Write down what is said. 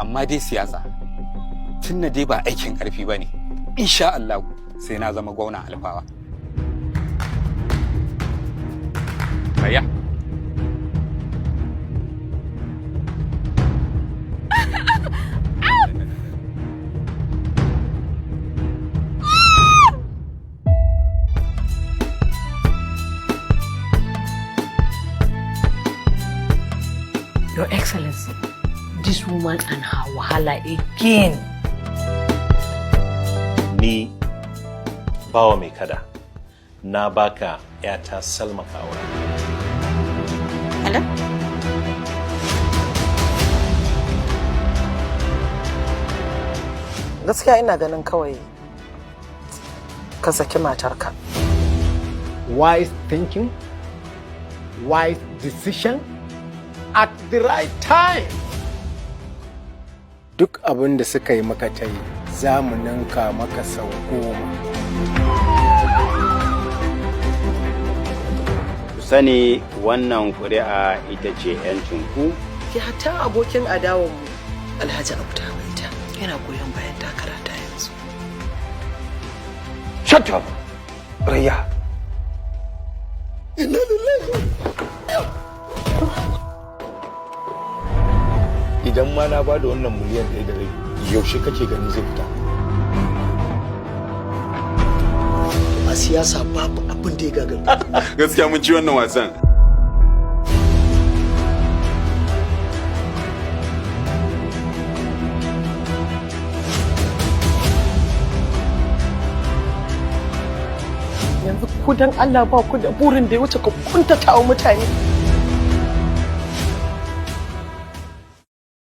Amma dai siyasa tun na dai ba aikin karfi ba ne. Insha Allah sai na zama gwamnan Alfawa. Aya. Your Excellency, this woman and her wahala again. Ni Bawa Mai Kada na baka 'yata Salma ka aura. Hello? Gaskiya ina ganin kawai ka saki matarka. Wise thinking, wise decision at the right time. Duk abin da suka yi maka ta yi, za mu ninka maka sau 10. Ku sani, wannan ƙuri'a ita ce 'yancinku. Ki hatta abokin adawanmu Alhaji Abu Maita yana goyon bayan takara ta yanzu. Shut up, Raya. Inna lillahi. Idan ma na ba da wannan miliyan 1.5, yaushe kake ganin zai fita? A siyasa babu abin da ya gagara. Gaskiya mun ci wannan wasan. Yanzu ku dan Allah ba ku da burin da ya wuce ku kuntata wa mutane.